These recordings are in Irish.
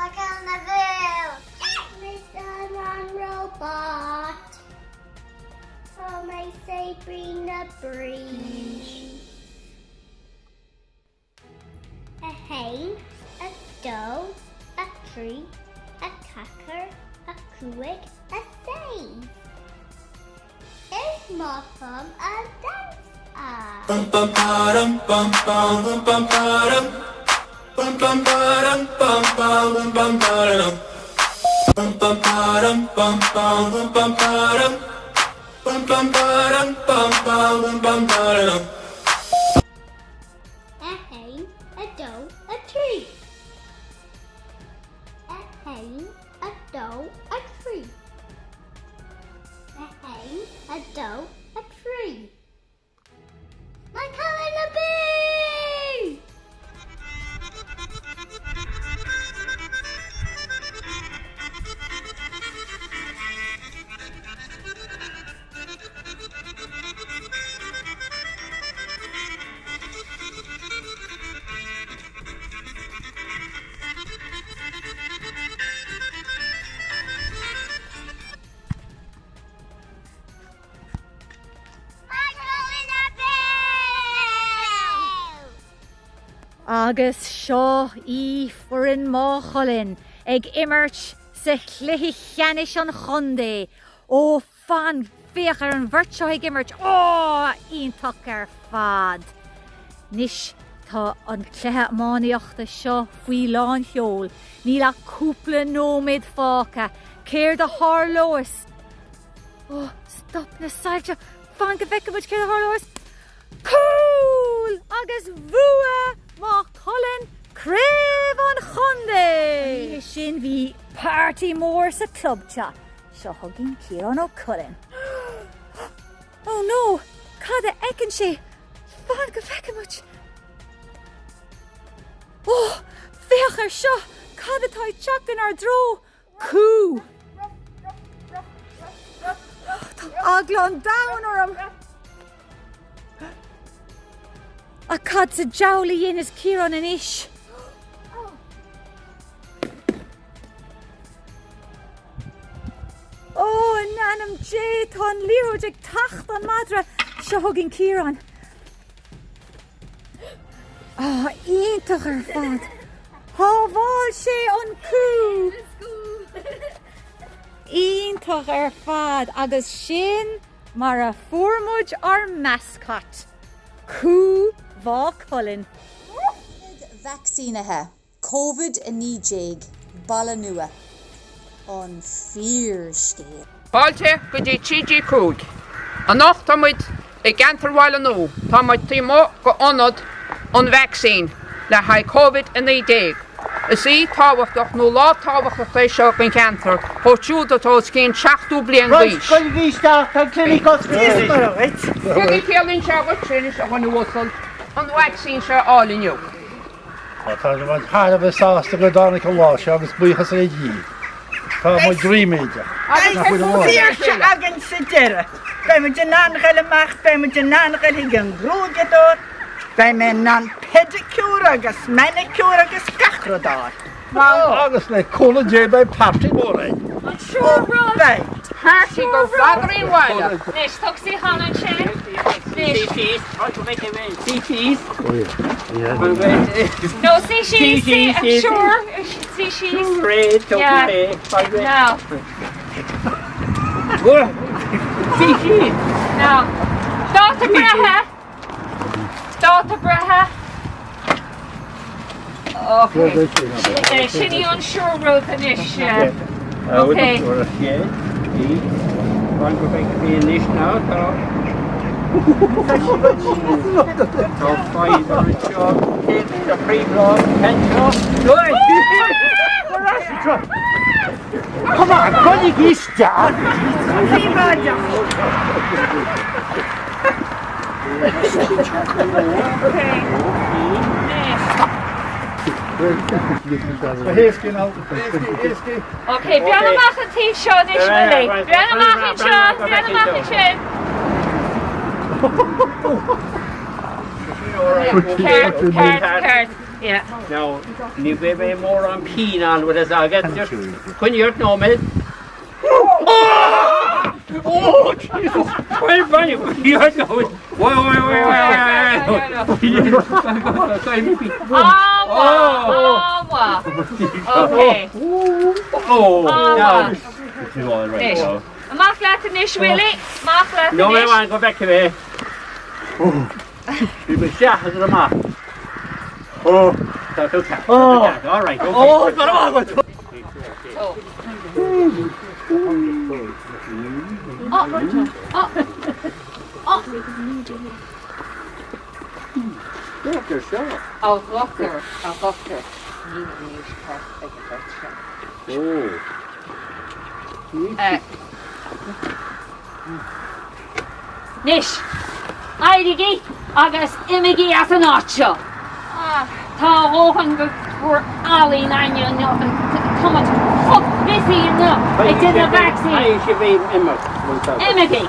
Maigh Cuilinn abú! Mise an robot. Tá mé Sabrina Bree. 1, 2, 3, 4, 5, 6. Is maith liom a damhsa. Bum bum ba-dum bum bum bum bum ba-dum bum bum ba-dum bum bum bum bum ba-dum bum bum ba-dum bum bum bum bum ba-dum bum bum ba-dum bum bum bum bum ba-dum. 1, 2, 3. 1, 2, 3. 1, 2, 3. Maigh Cuilinn abú! Agus seo í foireann Maigh Cuilinn ag imirt sa chluiche ceannais an chontae ó Fan, féach ar an bheirt seo ag imirt, Ó! Iontach ar fad! Anois tá an cluiche iománaíochta seo faoi lán sheol. Níl ach cúpla nóiméad fágtha. Céard a tharlós? Ó, stop na soilse! Fan go bhfeicfidh muid céard a tharlós! Cúl! Agus bhua Maigh Cuilinn craobh an chontae! An oíche sin bhí party mór sa clubteach. Seo chugainn Ciarán Ó Cuilinn. Oh no! Cad a fheiceann sé? Fan go bhfeicfidh muid! Oh! Féach ar seo! Cad atá ag teacht inár dtreo? Cú! Tá eagla an domhain orm! Ach cad sa diabhal a dhéanfas Ciarán anois? Ó, in ainm Dé, tá an liathróid ag tachtadh an madra! Seo chugainn Ciarán. Á, iontach ar fad! Shábháil sé an cú! Iontach ar fad agus sin mar a fuair muid ár mascot, Cú Mhaigh Cuilinn. Ionad vacsaínithe Covid-19 Baile Nua, an fíorscéal. Fáilte go dtí TG5. Anocht tá muid i gceantar Bhaile Nua. Tá muid taobh amuigh go ionad an vacsaín le haghaidh Covid-19. Is oíche tábhachtach nó lá tábhachtach é seo don cheantar, dóibh siúd atá os cionn 70 bliain d'aois. Gabhaigí isteach, tá an clinic oscailte anois. Céard a chiallaíonn sé dhuit anois a dhuine uasal an vacsaín seo a fháil inniu? Tá muid thar a bheith sásta go dtáinig an lá seo agus buíochas le Dia. Tá muid ríméadach. Beidh saoirse againn sa deireadh. Beidh muid in ann ghoil amach, beidh muid in ann ghoil chuig an ngruaigeadóir, beidh mé in ann pedicure agus manicure agus gach rud a fháil. Agus le cúnamh Dé beidh party mór againn. Ó beidh. Party go bhfeadar aon bhaile. Anois, tóg suíochán ansin. Anois. Suigh síos. No, suigh síos, suigh, sure, suigh síos. Yeah. Now. Suigh síos. Now. Dáta breithe. Dáta breithe. Ok. Sin í an sure rud anois. Ok. Come on, gabhaigí isteach! Ok, breathnaigh amach an taobh seo anois, Willie. Breathnaigh amach anseo, breathnaigh amach ansin. Ceart, ceart, ceart. Yeah. Now, ní bheidh mé mórán pian ann, bhfuil fhios agat, just coinnigh ort nóiméad. Oh, Jesus! Wait, wait, wait, wait, wait, wait, wait, Ah, Okay. Oh, now. Amach leat anois, Willie. Amach leat No, anois. mé go bhfeicfidh mé. Bhí mé isteach agus amach. Oh, tá tú ceart. Oh, all right. Okay. Oh, go raibh maith agat. Oh. Oh, oh, oh. Doctor seo. A dhochtúir, a dhochtúir, níl an aois ceart ag an bheirt seo. Oh. Anois, éirígí agus imígí as an áit seo. Tá a dhóthain go bhfuair ealaín againne inniu, tá muid chomh busy inniu ag déanamh vaccine. Imígí.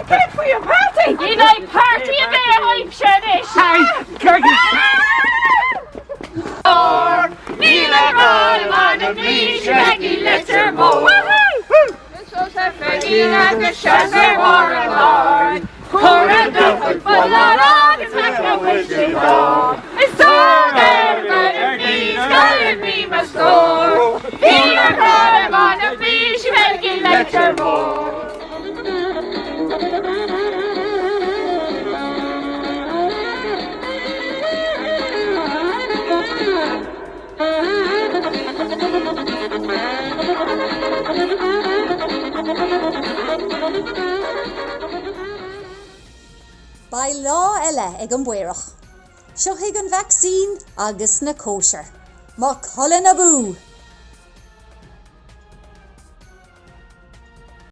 Céard faoi an party? Ní bheidh party ar bith agaibhse anois. Míle go raibh maith Leitir Móir. Beidh lá eile ag an bPaorach. Tiocfaidh an vacsaín agus na cóisir. Maigh Cuilinn abú!